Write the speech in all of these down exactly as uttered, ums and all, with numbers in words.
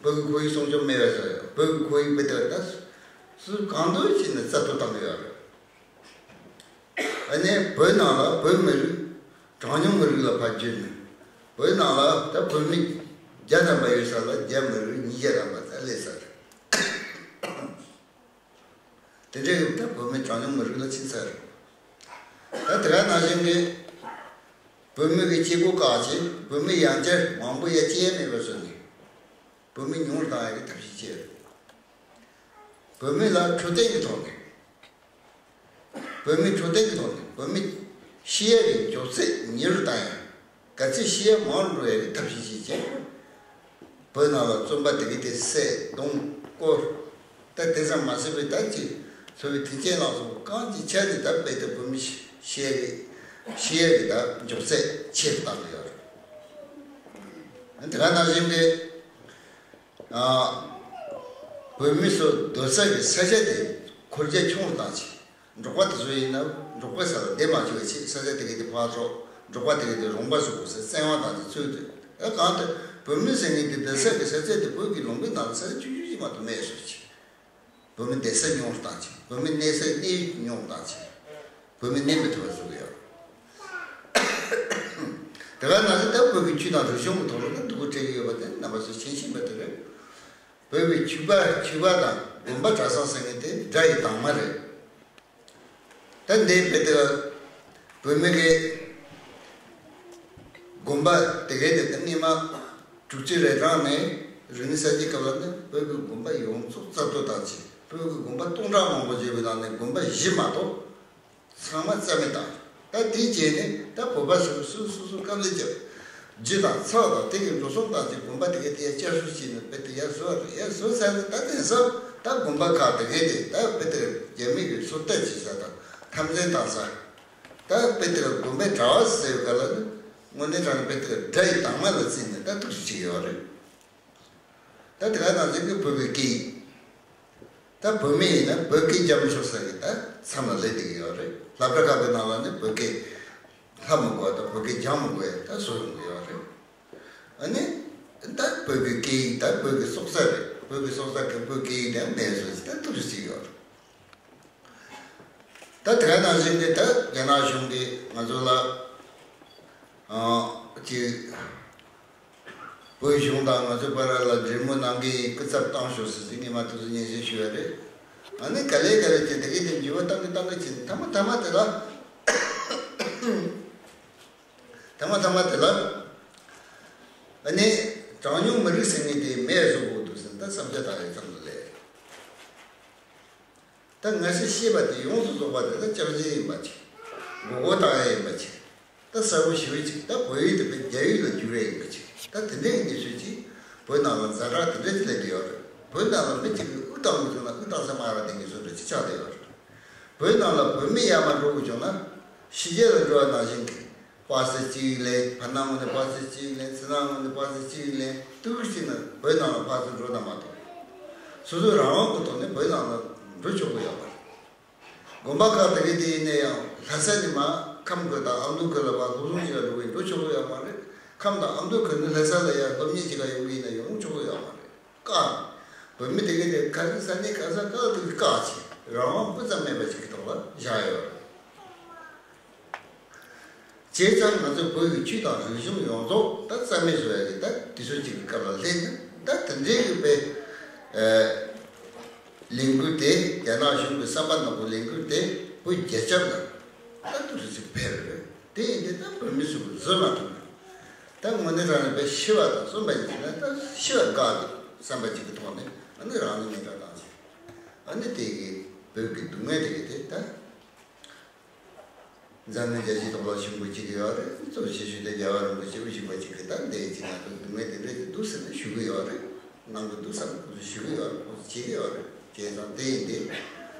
བོད་ཀྱི་ཁོར་ཡུག་སྲུང་སྐྱོབ་མེད་པ་བཟོ་ཡ། བོད་ཀྱི་ཁོར་ཡུག་དཔེ་དེ་ད་སུ་གང་འདོད་བྱས་ནས་རྩ་གཏོར་བཏང་གི་ཡོད་རེད། ཨ་ནི་བོད་ནང་ལ་བོད་མི་རིགས་གྲངས་ཉུང་མི་རིགས་ལ་ཕར་བསྒྱུར་ནས། བོད་ནང་ལ་ད་བོད་མི་བརྒྱ་ཐམ་པ་ཡོད་ས་ལ་རྒྱ་མི་རིགས་ཉིས་བརྒྱ་ཐམ་པ་ད་སླེབས་ས་རེད། དེ་འདྲའི་ད་བོད་མི་གྲངས་ཉུང་མི་རིགས་ལ་ཕྱིན་ཚར་རེད། ད་དེ་ག་ནང་བཞིན་གྱི་བོད་མི་གི་སྐྱེ་སྒོ་བཀག་བྱས། བོད་མི་ཡང་བསྐྱར་མང་པོ་ཡར་སྐྱེ་ཡ་མེད་པ་བཟོས་ནས། བོད་མི་ཉུང་རུ་བཏང་ཡ་གི་ཐབས་ཤེས་བྱས་རེད། བོད་མི་ལ་འཕྲོད་བསྟེན་གྱི་ཐོག་ནས། བོད་མི་འཕྲོད་བསྟེན་གྱི་ཐོག་ནས་བོད་མི་ཤི་ཡ་གི་མགྱོགས་ཚད་ཉེ་རུ་བཏང་ཡ། གལ་སྲིད་ཤི་ཡ་མང་རུ་འགྲོ་ཡ་གི་ཐབས་ཤེས་ཤིག་བྱས། བོད་ནང་ལ་བཙོན་པ་དེ་གའི་དེ་བསད་རྡུང་བསྐོར། ད་དེ་ཙམ་མ་ཟད་པའི་ད་ཅིག་འཚོ་བའི་མཐུན་རྐྱེན་ལ་སོགས་པ་གང་ཅིའི་ཆ་ནས་ད་རྦད་དེ་བོད་མི་ཤི་ཡ་གི་ཤི་ཡ་གི་ད་མགྱོགས་ཚད་ཆེ་རུ་བཏང་གི་ཡོད་རེད། དེ་ག་ནང་བཞིན་གྱི། ཨ། བོད་མི་ཚོ་སྡོད་ས་གི་ས་ཆ་དེ་འཁོར་རྒྱ་ཆུང་རུ་བཏང་ཆེད། འབྲོག་པ་དེ་ཚོ་ཡིན་ན་འབྲོག་པའི་ས་ལ་བསྡད་མ་བཅུག་པའི་ཆེད་ས་ཆ་དེ་གའི་དེ་ཕར་འཕྲོག་འབྲོག་པ་དེ་གའི་དེ་རོང་པ་བཟོ་དགོས་ས་བཙན་དབང་བཏང་ཆེད་ཚུལ་དུ། ཨ། གང་ལྟར་བོད་མི་ཟེར་མཁན་དེ་བསྡད་ས་གི་ས་ཆ་དེ་བོད་ཀྱི་ལུང་པའི་ནང་ལ་ས་ཆ་ཆུང་ཆུང་ཅིག་མ་གཏོགས་མེད་བཟོ་ཆེད། བོད་མི་བསྡད་ས་ཉུང་རུ་བཏང་ཆེད། བོད་མི་གནས་ས་གནས་ཡུལ་ཉུང་རུ་བཏང་ཆེད། བོད་མི་གནས་མི་ཐུབ་པ་བཟོ་གི་ཡོད། དེ་ག་ནང་བཞིན་ད་བོད་ཀྱི་ཆོས་དང་རིག་གཞུང་གི་ཐོག་ལ་ད་སྡུག་པོ་སྤྲད་ཀྱི་ཡོད་པ་དེ་རྣམ་པ་ཚོས་མཁྱེན་གསལ་པ་དེ་རེད། བོད་ཀྱི་ཆོས་པ་ཆོས་པ་དང་དགོན་པ་གྲྭ་ཚང་ཟེར་མཁན་དེ་དགྲ་ཡི་དྭངས་མ་རེད། ད་འདི་བོད་དེ་བོད་མི་གི་དགོན་པ་དེ་གའི་དེ་ད་སྔོན་མ་དྲུག་ཅུ་རེ་གྲངས་ནས་རིག་གནས་གསར་བརྗེ་སྐབས་ལ་ནི་བོད་ཀྱི་དགོན་པ་ཡོངས་རྫོགས་རྩ་གཏོར་བཏང་ཆེད། བོད་ཀྱི་དགོན་པ་སྟོང་ཕྲག་མང་པོ་བརྗེ་བའི་ནང་ནས་དགོན་པ་བཞི་མ་གཏོགས་ཚང་མ་རྩ་མེད་བཏང་། ད་དེའི་རྗེས་ནས་ད་བོད་པ་ཚོས་སོ་སོ་སོ་དཀའ་ལས་བརྒྱབ། རྒྱུ་དང་ཚོགས་དང་དེ་གའི་འགྲོ་སོང་བཏང་ཆེད་དགོན་པ་དེ་གའི་དེ་ཡ་བསྐྱར་གསོ་བྱས་ནས་བོད་དེ་ཡར་བཟོ་བ་རེད། ཡར་བཟོ་ཚར་ནས་ད་དེང་སང་ད་དགོན་པ་ཁག་དེ་གའི་དེ་ད་བོད་དེ་རྒྱ་མི་གིས་སོ་ལྟ་བྱེད་ས་དང་འཐབ་འཛིང་བཏང་ས། ད་དཔེ་དེ་ལ་དགོན་པའི་གྲྭ་བ་ཟེར་བའི་སྐབས་ལ་ནི་དངོས་གནས་དྲང་གནས་དཔེ་དེ་ལ་དགྲ་ཡི་དྭངས་མ་ལ་བརྩིས་ནས་ད་འདུག་སེ་བྱེད་ཀྱི་ཡོད་རེད། ད་དེ་ག་ནང་བཞིན་གྱི་བོད་ཀྱི་སྐད་ཡིག་ད་བོད་མི་ཡིན་ན་བོད་སྐད་རྒྱབ་མི་ཆོག་ས་གི་ད་མཚམས་ལ་སླེབས་བསྡད་ཀྱི་ཡོད་རེད། སློབ་གྲྭ་ཁག་གི་ནང་ལ་ནི་བོད་སྐད་ལྷབ་མི་དགོས་ད་བོད་སྐད་སྦྱང་མི་དགོས་ད་བཟོ་ཡོང་གི་ཡོད་རེད། ཨ་ནི་ད་བོད་ཀྱི་སྐད་ཡིག་ད་བོད་ཀྱི་སྲོག་རྩ་རེད། བོད་ཀྱི་སྲོག་རྩ་གི་བོད་སྐད་ཡིག་དེ་མེད་བཟོ་ཞིག་ད་འདུག་སེ་བྱེད་ཀྱི་ཡོད་རེད། ད་དེ་ག་ནང་བཞིན་གྱི་ད་རྒྱ་ནག་གཞུང་གིས་ང་ཚོ་ལ་ཨ་ཅིག་བོད་གཞུང་དང་ང་ཚོའི་བར་ལ་འབྲེལ་མོལ་གནང་གི་ཡིན། སྐུ་ཚབ་བཏང་ཤོག་ཟེར་ཅིག་ངས་མ་ཐུག་ཚོད་སྙན་སེང་ཞུས་པ་རེད། ཨ་ནི་ག་ལེ་ག་ལེ་བྱས་དེ་གའི་དེ་འགྱུར་བ་གཏང་གི་གཏང་གི་བྱས་ནས་མཐའ་མ་མཐའ་མ་དེ་ལ་མཐའ་མ་མཐའ་མ་དེ་ལ་ཨ་ནི་གྲངས་ཉུང་མི་རིགས་ཟེར་མཁན་དེ་མེད་བཟོ་དགོས་འདུག་ཟེར་ནས་ད་བསམ་འཆར་བཏང་ཡོད་ཙམ་དུ་སླེབས། ད་ང་ཚོས་ཤེས་པ་དེ་ཡོངས་སུ་རྫོགས་པ་དེ་ད་སྐྱག་རྫུན་ཡིན་པ་ཅིག་མགོ་སྐོར་བཏང་ཡ་ཡིན་པ་ཅིག་ད་གསལ་པོ་ཞེ་པོ་ཅིག་ད་བོད་ཡིག་དེ་བོད་རྒྱ་ཡིག་ལ་བསྒྱུར་ཡ་ཡིན་པ་ཅིག་ད་དེ་འདྲའི་གནས་ཚུལ་ཅིག་བོད་ནང་ལ་ཛ་དྲག་དེ་འདྲ་ཅིག་སླེབས་ཀྱི་ཡོད་རེད། བོད་ནང་ལ་མི་གཅིག་གིས་དབུ་བཏང་མི་ཐུབ་ན་དབུ་བཏང་ས་མ་རག་དེ་འདྲ་བཟོ་འདྲ་ཅིག་ཆགས་བསྡད་ཡོད་རེད། བོད་ནང་ལ་བོད་མི་ཡར་མར་འགྲོ་དགོས་བྱུང་ན་ཕྱི་རྒྱལ་ལ་འགྲོ་བ་ནང་བཞིན་གྱི་པ་སེ་གཅིག་ལེན། ཕ་ནང་ངོས་ནས་པ་སེ་གཅིག་ལེན། ཚེ་ནང་ངོས་ནས་པ་སེ་གཅིག་ལེན། ཏུག་ཙམ་ཞིག་ན་བོད་ནང་ལ་ཕར་ཚུར་འགྲོ་ན་མ་གཏོགས། སོ་སོའི་རང་དབང་གི་ཐོག་ནས་བོད་ནང་ལ་འགྲོ་ཆོག་གི་ཡོད་མ་རེད། དགོན་པ་ཁག་དེ་གའི་དེ་ཡིན་ན་ཡང་ལྷ་ས་ནས་མར་ཁམས་ཁུལ་དང་ཨ་མདོ་ཁུལ་ལ་ཕར་སློབ་སྦྱོང་བྱེད་ག་འགྲོ་གི་ཡིན་འགྲོ་ཆོག་གི་ཡོད་མ་རེད། ཁམས་དང་ཨ་མདོ་ཁུལ་ནས་ལྷ་ས་ལ་ཡར་སློབ་གཉེར་བྱེད་ག་ཡོང་གི་ཡིན་ན་ཡོང་ཆོག་གི་ཡོད་མ་རེད། བཀག་བོད་མི་དེ་གའི་དེ་ག་ཚོད་ས་གནས་ག་ས་ག་ལ་དེ་བཀག་བྱས་རང་དབང་སྤུ་ཙམ་མེད་པ་ཞིག་གི་ཐོག་ལ་བཞག་ཡོད་རེད། བྱས་ཙང་ང་ཚོ་བོད་ཀྱི་ཆོས་དང་རིག་གཞུང་ཡོངས་རྫོགས་ད་རྩ་མེད་བཟོ་ཡ་གི་ད་དུས་ཚོད་ཅིག་གི་སྐབས་ལ་སླེབས་ནས་ད་དེ་འདྲའི་གི་དཔེ་ཨ་ལས་འགུལ་དེ་རྒྱ་ནག་གཞུང་གི་བསམ་པ་ནག་པོ་ལས་འགུལ་དེ་བོད་རྒྱ་ཁྱབ་ལ་ད་ཏོག་ཙམ་ཅིག་ཕེབས་རེད། དེ་ཡིན་དུས་ད་བོད་མི་ཚོ་གི་བཟོད་མ་ཐུབ་ན་ད་དངོས་གནས་དྲང་གནས་དཔེ་ཤི་བ་དང་གསོན་པ་ཡིན་ན་ད་ཤི་བ་དགའ་འདུག་བསམ་པ་ཅིག་གི་ཐོག་ནས་ཨ་ནི་རང་ལ་ངན་སྐྲག་བཏང་ཆེ་ཨ་ནི་དེ་གི་བོད་ཀྱི་སྡུག་བསྔལ་དེ་གི་དེ་ད། འཛམ་གླིང་རྒྱལ་སྤྱིའི་ཐོག་ལ་ཞུ་འབོད་བྱེད་ཀྱི་ཡོད་རེད། གཙོ་ཆེ་ཤོས་དེ་རྒྱལ་བ་རིན་པོ་ཆེ་དབུ་བཞུགས་པ་ཅིག་གིས་ད་འདི་ཅིག་ང་ཚོ་སྡུག་བསྔལ་དེ་འདྲ་ཅིག་འདུག་ཟེར་ནས་ཞུ་གི་ཡོད་རེད། གནང་གི་འདུག་བསམ་ཁོ་ཚོས་ཞུ་གི་ཡོད་རེད། ཁོ་ཚོས་བྱེད་ཀྱི་ཡོད་རེད། བྱས་ཙང་དེ་ཡིན་ཏེ།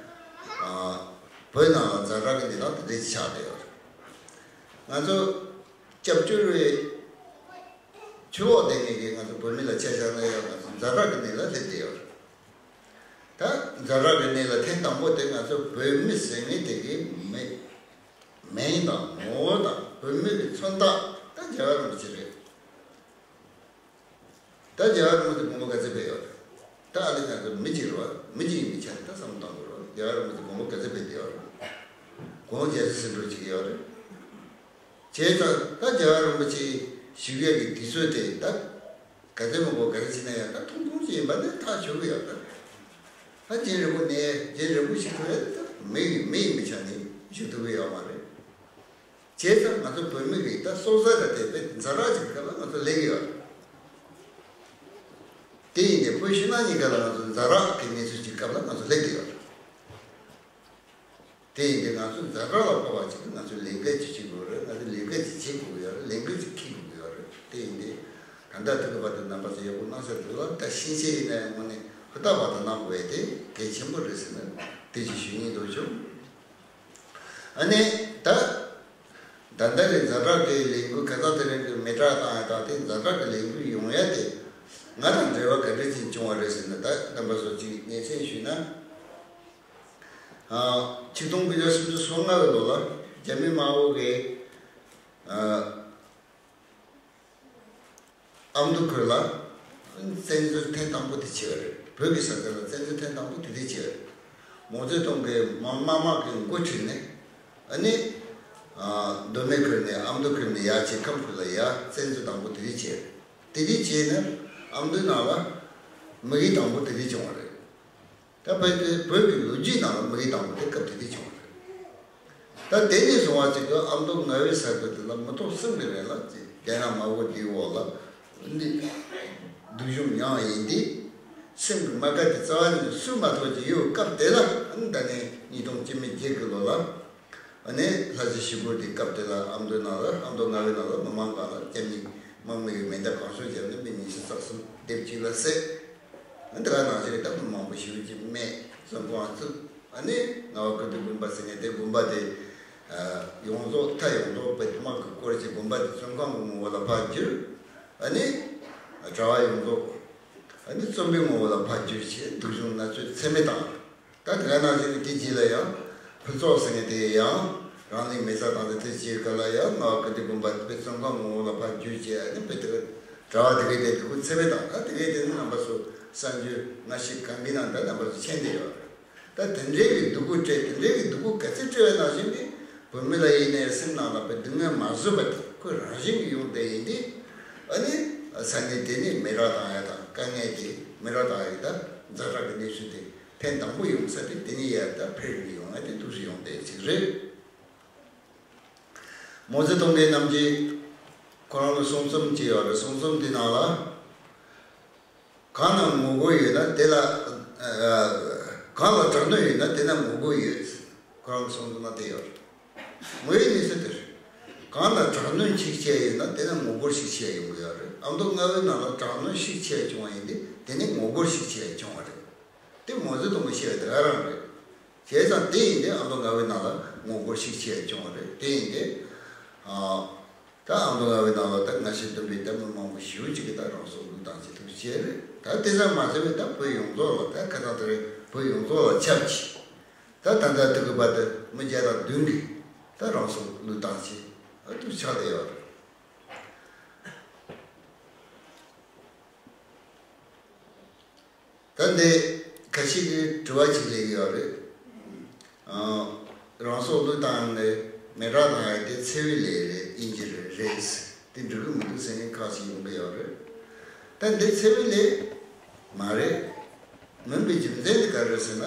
ཨ། བོད་ནང་ལ་ཛ་དྲག་གི་གནས་སྟངས་དེ་འདྲ་ཅིག་ཆགས་བསྡད་ཡོད་རེད། ང་ཚོ་སྐྱབས་བཅོལ་བའི་ཕྱི་ལོགས་བསྡད་མཁན་གྱི་ང་ཚོ་བོད་མི་ལ་ཆ་བཞག་ན་ཡང་ང་ཚོ་ཛ་དྲག་གི་གནས་ལ་སླེབས་བསྡད་ཡོད་རེད། ད་ཛ་དྲག་གི་གནས་ལ་ཐེངས་དང་པོ་དེ་ང་ཚོ་བོད་མི་ཟེར་མཁན་དེ་གའི་མི་མིང་དང་ངོ་བོ་དང་བོད་མི་གི་མཚོན་རྟགས་ད་རྒྱལ་བ་རིན་པོ་ཆེ་རེད། ད་རྒྱལ་བ་རིན་པོ་ཆེ་དགོངས་པ་ག་ཚད་ཕེབས་ཡོད་རེད། ད་ཨ་ལི་ང་ཚོ་མི་གཅིག་རེད་བ། མི་གཅིག་ཡིན་པའི་ཆ་ནས་ད་བསམ་བློ་གཏོང་དགོས་རེད་བ། རྒྱལ་བ་རིན་པོ་ཆེ་དགོངས་པ་ག་ཚད་ཕེབས་བསྡད་ཡོད་རེད། དགོངས་རྒྱ་ཆེ་སེམས་སྤྲོ་བྱེད་ཀྱི་ཡོད་རེད། བྱས་ཙང་ད་རྒྱལ་བ་རིན་པོ་ཆེ་བཞུགས་ཡས་ཀྱི་དུས་ཚོད་དེ་ད་ག་ཚད་མང་པོ་ག་རེ་བྱས་ན་ཡང་ད་ཐུང་ཐུང་ཅིག་ཡིན་པ་ནི་ཐག་ཆོད་ཀྱི་ཡོད་རེད། ད་རྒྱུན་རིང་པོ་ནས་རྒྱུན་རིང་པོ་ཞིག་ཐུབ་ཡས་ད་མི་ཡིན་མི་ཡིན་པའི་ཆ་ནས་ཞུ་ཐུབ་ཀྱི་ཡོད་མ་རེད། བྱས་ཙང་ང་ཚོ་བོད་མི་རིགས་ད་སྲོག་རྩ་དང་བསྡད་པའི་ཛ་དྲག་ཅིག་སྐབས་ལ་ང་ཚོ་སླེབས་ཀྱི་ཡོད་རེད། དེ་ཡིན་ཏེ་བོད་ཕྱི་ནང་གཉིས་ཀ་ལ་ང་ཚོ་ཛ་དྲག་གི་གནས་ཚུལ་ཅིག་སྐབས་ལ་ང་ཚོ་སླེབས་ཀྱི་ཡོད་རེད། དེ་ཡིན་ཏེ་ང་ཚོ་ཛ་དྲག་ལ་དཔག་པ་ཅིག་ང་ཚོས་ལས་འགན་ཅིག་བྱེད་དགོས་རེད། ང་ཚོས་ལས་འགན་ཅིག་བྱེད་དགོས་ཀྱི་ཡོད་རེད། ལས་འགན་ཅིག་འཁྱེར་དགོས་ཀྱི་ཡོད་རེད། དེ་ཡིན་ཏེ་ད་ལྟ་དུས་སྐབས་བར་དུ་རྣམ་པ་ཚོ་ཡག་པོ་གནང་ས་འདུག་ལ། ད་ཤེས་བྱའི་ཡིན་ན་ཡང་དངོས་གནས་ཧུར་ཐག་བར་དུ་གནང་དགོས་ཡས་དེ་གལ་ཆེན་པོ་རེད་ཟེར་ནས་དེ་ཅིག་ཞུ་སྙིང་འདོད་བྱུང་། ཨ་ནི་ད་ད་ལྟ་གི་ཛ་དྲག་གི་ལས་འགུལ་ཁ་སང་དེ་རིང་གི་མེ་དྲག་བཏང་ཡ་དང་དེ་ཛ་དྲག་གི་ལས་འགུལ་ཡོང་ཡ་དེ་ང་དང་འབྲེལ་བ་ག་འདྲ་ཅིག་བྱུང་བ་རེད་ཟེར་ན། ད་རྣམ་པ་ཚོ་ཅིག་སྙན་སེང་ཞུས་ན། ཨ། ཆིག་སྟོང་དགུ་བརྒྱ་སུམ་ཅུ་སོ་ལྔ་གི་ལོ་ལ་རྒྱ་མི་དམར་པོ་གིས་ཨ། ཨ་མདོ་ཁུལ་ལ་བཙན་འཛུལ་ཐེངས་དང་པོ་དེ་བྱས་པ་རེད། བོད་ཀྱི་ས་ཆ་ལ་བཙན་འཛུལ་ཐེངས་དང་པོ་དེ་དུས་བྱས་པ་རེད། མའོ་ཙེ་ཏུང་གིས་མ་དམར་དམག་གི་འགོ་ཁྲིད་ནས་ཨ་ནི་ཨ། མདོ་སྨད་ཁུལ་ནས་ཨ་མདོ་ཁུལ་ནས་ཡར་བྱེས་ཁམས་ཁུལ་ལ་ཡར་བཙན་འཛུལ་དང་པོ་དེ་དུས་བྱས་པ་རེད། དེ་དུས་བྱས་ནས་ཨ་མདོའི་ནང་ལ་མུ་གེ་དང་པོ་དེ་དུས་བྱུང་བ་རེད། ད་བོད་ཀྱི་བོད་ཀྱི་ལོ་རྒྱུས་ནང་ལ་མུ་གེ་དང་པོ་དེ་སྐབས་དེ་དུས་བྱུང་བ་རེད། ད་དེ་ནས་བཟུང་བ་ཅིག་གི་ཨ་མདོ་རྔ་བའི་ས་ཁུལ་དེ་ལ་མི་ཐོག་གསུམ་གྱི་རིང་ལ་རྒྱ་ནག་དམར་པོ་དེའི་འོག་ལ་ནི་སྡུག་སྦྱོང་མྱངས་ཡིན་ཏེ། སེམས་ཀྱི་རྨ་ཁ་དེ་རྩ་བ་ནས་བསུ་མ་ཐུབ་ཅིག་ཡོད། སྐབས་དེ་ལ་ཨ་ནི་ད་ནི་ཉིས་སྟོང་བཅུ་མེད་བརྒྱད་ཀྱི་ལོ་ལ། ཨ་ནི་ལྷ་རྗེ་ཞིག་པོ་དེ་སྐབས་དེ་ལ་ཨ་མདོའི་ནང་ལ་ཨ་མདོ་རྔ་བའི་ནང་ལ་མི་མང་སྒང་ལ་རྒྱ་མི་དམག་མི་ཡི་མེ་མདའ་གང་བྱུང་བརྒྱབ་ནས་མི་ཉི་ཤུ་རྩ་གསུམ་སྡེབ་གཅིག་ལ་བསད། ཨ་ནི་དེ་ག་ནང་བཞིན་རེད། ད་མི་མང་པོ་ཞེ་པོ་ཅིག་རྨས་བཙོན་ཁང་བཙུགས། ཨ་ནི་རྔ་བ་ཀིརྟི་དགོན་པ་ཟེར་མཁན་དེ་དགོན་པ་དེ་ཡོངས་རྫོགས་མཐའ་ཡོངས་རྫོགས་བོད་དམག་གིས་བསྐོར་བྱས་དགོན་པ་དེ་བཙོན་ཁང་གི་ངོ་བོ་ལ་ཕར་བསྒྱུར། ཨ་ནི་གྲྭ་བ་ཡོངས་རྫོགས་ཨ་ནི་བཙོན་པའི་ངོ་བོ་ལ་ཕར་བསྒྱུར་བྱས་སྡུག་སྦྱོང་མནར་གཅོད་ཚད་མེད་བཏང་། ད་དེ་ག་ནང་བཞིན་དེ་རྗེས་ལ་ཡང་ཕུན་ཚོགས་ཟེར་མཁན་དེ་ཡང་རང་ལུས་མེ་སྲེག་བཏང་སྟེ་དེ་རྗེས་ག་ལ་ཡང་རྔ་བ་ཀིརྟི་དགོན་པ་དེ་བཙོན་ཁང་ངོ་བོ་ལ་ཕར་བསྒྱུར་བྱས། ཨ་ནི་བོད་དེ་ག་གྲྭ་བ་དེ་གའི་དེ་སྡུག་པོ་ཚད་མེད་བཏང་། ད་དེ་གའི་དེ་ནི་རྣམ་པ་ཚོ་གསར་འགྱུར་སྔ་ཕྱི་གང་གི་ནང་ད་རྣམ་པ་ཚོ་མཁྱེན་བསྡད་ཡོད་རེད། ད་དེ་འདྲའི་གི་སྡུག་པོ་སྤྲད། དེ་འདྲའི་གི་སྡུག་པོ་ག་ཚོད་སྤྲད་པ་ནང་བཞིན་གྱི་བོད་མི་ལ་ཡིན་ནའི་སེམས་ནང་ལ་བའི་སྡུག་བསྔལ་མ་བཟོད་པ་དེ་ཁོ་རང་བཞིན་གྱིས་ཡོང་བསྡད་ཡིན་ཏེ། ཨ་ནི་ས་གནས་དེ་ནས་མེ་རག་བཏང་ཡ་དང་དཀའ་ངལ་དེ་མེ་རག་བཏང་ཡ་ད་ཛ་དྲག་གི་གནས་ཚུལ་དེ་ཐེངས་དང་པོ་ཡོང་ས་དེ་དེ་ནས་ཡར་ད་འཕེལ་ནས་ཡོང་ཡ་དེ་འདུག་སེ་ཡོང་བསྡད་ཅིག་རེད། མའོ་ཙེ་ཏུང་གི་རྣམ་རྒྱལ་ཁོ་རང་ལ་གསུང་རྩོམ་ཅིག་ཡོད་རེད། གསུང་རྩོམ་དེ་ནང་ལ། གང་ན་ངོ་རྒོལ་ཡོད་ན་དེ་ལ། ཨ། གང་ལ་དྲག་གནོན་ཡོད་ན་དེ་ན་ངོ་རྒོལ་ཡོད། ཁོ་རང་གི་གསུང་དུ་ན་དེ་ཡོད་རེད། ངོས་ནས་ཟེར་དེ་རེད། གང་ལ་དྲག་གནོན་ཤུགས་ཆེ་ཡོད་ན་དེ་ན་ངོ་རྒོལ་ཤུགས་ཆེ་ཡོང་གི་ཡོད་རེད། ཨ་མདོ་རྔ་བའི་ནང་ལ་དྲག་གནོན་ཤུགས་ཆེ་བྱུང་བ་ཡིན་ཏེ་དེ་ནི་ངོ་རྒོལ་ཤུགས་ཆེ་བྱུང་བ་རེད། དེ་མའོ་ཙེ་ཏུང་གིས་བཤད་པ་དེ་ག་རང་རེད། བྱས་ཙང་དེ་ཡིན་ཏེ་ཨ་མདོ་རྔ་བའི་ནང་ལ་ངོ་རྒོལ་ཤུགས་ཆེ་བྱུང་བ་རེད། དེ་ཡིན་ཏེ། ཨ། ད་ཨ་མདོ་རྔ་བའི་ནང་ལ་ད་སྔ་ཕྱི་བསྡོམས་པས་ལྟད་མོ་མང་པོ་ཞེ་པོ་ཅིག་གིས་ད་རང་སྲོག་བློས་བཏང་བྱེད་ཐུབ་བྱས་རེད། ད་དེ་ཙམ་མ་ཟད་པའི་ད་བོད་ཡོངས་རྫོགས་ལ་ད་ཁ་སང་དེ་རིང་བོད་ཡོངས་རྫོགས་ལ་ཁྱབ་ཀྱི། ད་ད་ལྟ་དུས་ཀྱི་བར་དུ་མི་བརྒྱ་དང་བདུན་གྱིས་ད་རང་སྲོག་བློས་བཏང་བྱས་ཨ་ཐུག་ཆགས་བསྡད་ཡོད་རེད། ད་འདི་ཁ་ཤས་ཀྱིས་དྲི་བ་ཅིག་སླེབས་ཡོད་རེད། ཨ། རང་སྲོག་བློས་བཏང་ནས་མེ་སྲེག་བཏང་ཡ་དེ་འཚེ་བའི་ལས་རེད། དབྱིན་ཇི་རེད། རེད། དེ་འགྲིག་གི་མི་འདུག་ཟེར་མཁན་ཁག་ཅིག་ཡོང་གི་ཡོད་རེད། ད་འདི་འཚེ་བའི་ལས་མ་རེད། མིན་པའི་རྒྱུ་མཚན་དེ་ག་རེ་རེད་ཟེར་ན།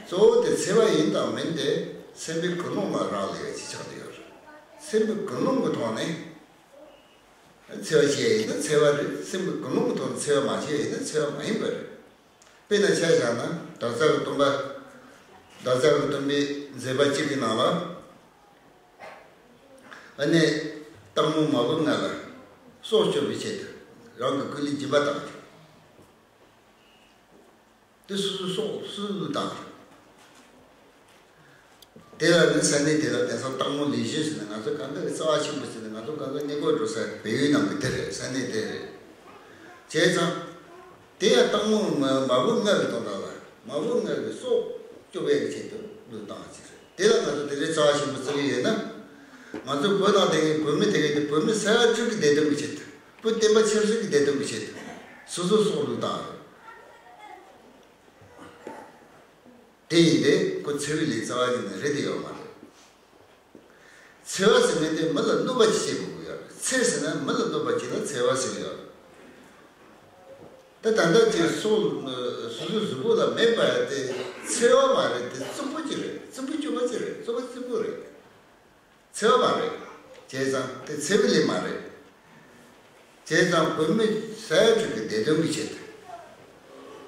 གཙོ་བོ་དེ་འཚེ་བ་ཡིན་དང་མིན་དེ་སེམས་པའི་ཀུན་སློང་ལ་རག་ལས་པ་ཅིག་ཆགས་བསྡད་ཡོད་རེད། སེམས་པའི་ཀུན་སློང་གི་ཐོག་ནས། འཚེ་བ་བྱས་ཡིན་ན་འཚེ་བ་རེད། སེམས་ཀྱི་ཀུན་སློང་གི་ཐོག་ནས་འཚེ་བ་མ་བྱས་ཡིན་ན་འཚེ་བ་མ་ཡིན་པ་རེད། དཔེར་ན་ཆ་བཞག་ན་བདག་ཅག་གི་སྟོན་པ། བདག་ཅག་གི་སྟོན་པའི་མཛད་པ་གཅིག་གི་ནང་ལ། ཨ་ནི་སྟག་མོ་མ་བུ་ལྔ་ལ་སྲོག་སྐྱོབ་པའི་ཆེད་དུ་རང་གི་སྐུ་ལུས་སྦྱིན་པ་བཏང་། དེ་སོ་སོའི་སྲོག་སོ་སོས་བློས་བཏང་། དེ་ལ་ནི་ས་གནས་དེ་ལ་དེང་སང་སྟག་མོ་ལེགས་བཞུགས་ཟེར་ནས་ང་ཚོ་གང་ག་གི་རྩ་བ་ཆེན་པོ་ཟེར་ནས་ང་ཚོ་གང་ག་གནས་སྐོར་འགྲོ་ས་བལ་ཡུལ་ནང་གི་དེ་རེད། ས་གནས་དེ་རེད། བྱས་ཙང་། དེ་ཡང་སྟག་མོ་མ་མ་བུ་ལྔ་གི་དོན་དག་ལ་མ་བུ་ལྔ་གི་སྲོག་སྐྱོབ་ཡག་གི་ཆེད་དུ་བློས་བཏང་བ་ཅིག་རེད། དེ་ལ་ང་ཚོ་དེ་འདྲའི་རྩ་བ་ཆེན་པོ་བརྩི་གི་ཡོད་ན། ང་ཚོ་བོད་ནང་བསྡད་མཁན་བོད་མི་དེ་གས་དེ་བོད་མི་ས་ཡ་དྲུག་གི་བདེ་དོན་གྱི་ཆེད་དུ། བོད་བསྟན་པ་ཆབ་སྲིད་ཀྱི་བདེ་དོན་གྱི་ཆེད་དུ། སོ་སོ་སྲོག་བླུ་བཏང་རེད། དེ་ཡིན་ཏེ་ཁོ་འཚེ་བའི་ལས་རྩ་བ་ཉིད་ནས་རེད་དེ་ཡོད་མ་རེད། འཚེ་བ་ཟེར་མཁན་དེ་མི་ལ་གནོད་པ་ཅིག་བྱེད་དགོས་ཀྱི་ཡོད་རེད། འཚེ་ཟེར་ན་མི་ལ་གནོད་པ་བྱེད་ན་འཚེ་བ་ཟེར་གྱི་ཡོད་རེད། ད་ད་ལྟ་ཅིག་སྲོག་སོ་སོའི་གཟུགས་པོ་ལ་མེ་འབར་ཡ་དེ་འཚེ་བ་མ་རེད། དེ་རྩུབ་པོ་ཅིག་རེད། རྩུབ་པོ་སྤྱོད་པ་ཅིག་རེད། རྩུབ་པོ་རྩུབ་པོ་རེད། འཚེ་བ་མ་རེད། བྱས་ཙང་དེ་འཚེ་བའི་ལས་མ་རེད། བྱས་ཙང་བོད་མི་ས་ཡ་དྲུག་གི་བདེ་དོན་གྱི་ཆེད་དུ།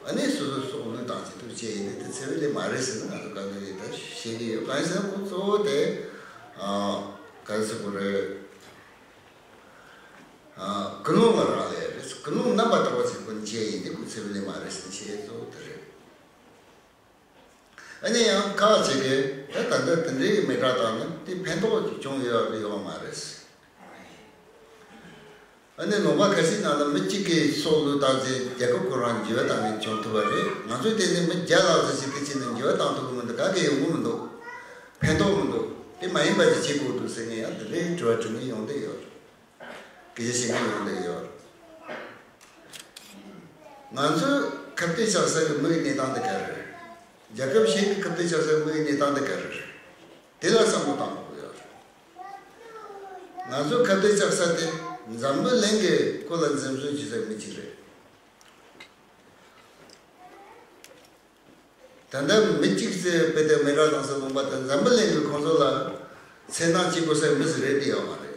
ཨ་ནི་སོ་སོ་སྲོག་བློས་བཏང་བྱེད་ཐུབ་བྱས་ཡིན་ན་དེ་འཚེ་བའི་ལས་མ་རེད་ཟེར་ན་ང་ཚོ་དཀའ་ངལ་ཡོད་ད་བཤད་ཀྱི་ཡོད། གང་ཡིན་ཟེར་ན་ཁོ་གཙོ་བོ་དེ་ཨ་ག་རེ་ཟེར་དགོས་རེད། ཨ་ཀུན་སློང་ལ་རག་ལས་རེད། ཀུན་སློང་རྣམ་པར་དག་པ་ཞིག་ཁོ་ནས་བྱས་ཡིན་ན་ཁོ་འཚེ་བའི་ལས་མ་རེད་ཟེར་ན་བཤད་གཙོ་བོ་དེ་རེད། ཨ་ནི་ཡང་ཁག་ཅིག་གིས་ད་ད་ལྟ་དེ་འདྲའི་མེ་དྲག་བཏང་ན་དེ་ཕན་ཐོགས་ཅིག་བྱུང་ཡོད་རེད་ཡོད་མ་རེད། ཨ་ནི་ལུང་པ་ཁ་ཤས་ནང་ལ་མི་གཅིག་གིས་སྲོག་བློས་བཏང་ཚེ་རྒྱལ་ཁབ་ཁོ་རང་འགྱུར་བ་བཏང་ནས་བྱུང་ཐུབ་པ་རེད། ང་ཚོས་དེ་ནི་མི་བརྒྱ་ལྷག་ཙམ་ཞིག་དེ་བྱས་ནས་འགྱུར་བ་བཏང་ཐུབ་ཀྱི་མི་འདུག་ག་གེ་ཡོང་གི་མི་འདུག་ཕན་ཐོགས་མི་འདུག་དེ་མ་ཡིན་པ་ཅིག་བྱེད་དགོས་འདུག་ཟེར་མཁན་ཡང་དེ་འདྲའི་དྲི་བ་དྲི་མཁན་ཡོང་བསྡད་ཡོད་རེད། སྐད་ཆ་བཤད་མཁན་ཡོང་བསྡད་ཡོད། ང་ཚོའི་ཁ་གཏད་བཅག་ས་གི་མི་གི་གནས་སྟངས་དེ་ག་རེ་རེད། རྒྱལ་ཁབ་གཞན་གྱི་ཁ་གཏད་བཅག་ས་གི་མི་གི་གནས་སྟངས་དེ་ག་རེ་རེད། དེ་ལ་བསམ་བློ་བཏང་དགོས་ཡོད་རེད། ང་ཚོའི་ཁ་གཏད་བཅག་ས་དེ་འཛམ་བུ་གླིང་གི་སྐོར་ལ་འཛེམ་ཟོན་བྱེད་ས་མི་གཅིག་རེད། ད་ལྟ་མི་གཅིག་ཙམ་དཔེ་དེ་མེ་དྲག་བཏང་ས་ལུང་པ་དེ་འཛམ་བུ་གླིང་གི་ཁོང་ཚོ་ལ་མཚན་རྟགས་གཅིག་པོ་ཟེར་མི་ཟེར་རེད་དེ་ཡོད་མ་རེད།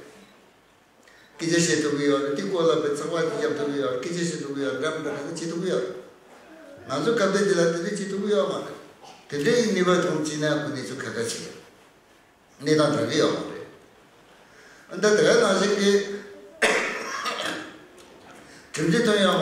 སྐད་ཆ་བཤད་ཐུབ་ཀྱི་ཡོད་རེད། དེ་སྐོར་ལ་དཔེ་ཚགས་པར་ཅིག་བརྒྱབ་ཐུབ་ཀྱི་ཡོད་རེད། སྐད་ཆ་བཤད་ཐུབ་ཀྱི་ཡོད་རེད། འདྲ་མི་འདྲ་གང་ག་བྱེད་ཐུབ་ཀྱི་ཡོད་རེད། ང་ཚོ་སྐབས་དེ་དེ་ལ་དེ་འདྲ་བྱེད་ཐུབ་ཀྱི་ཡོད་མ་རེད། དེ་འདྲའི་གནས་བབ་མཐོང་ཅིག་ན་ཁོ་གནས་ཚུལ་ཁ་ཁ་ཅིག་རེད། གནས་སྟངས་དྲག་གི་ཡོད་མ་རེད། ཨ་ད་དེ་ག་ནང་བཞིན་གྱི་གྲུབ་འབྲས་ཐོན་ཡོད་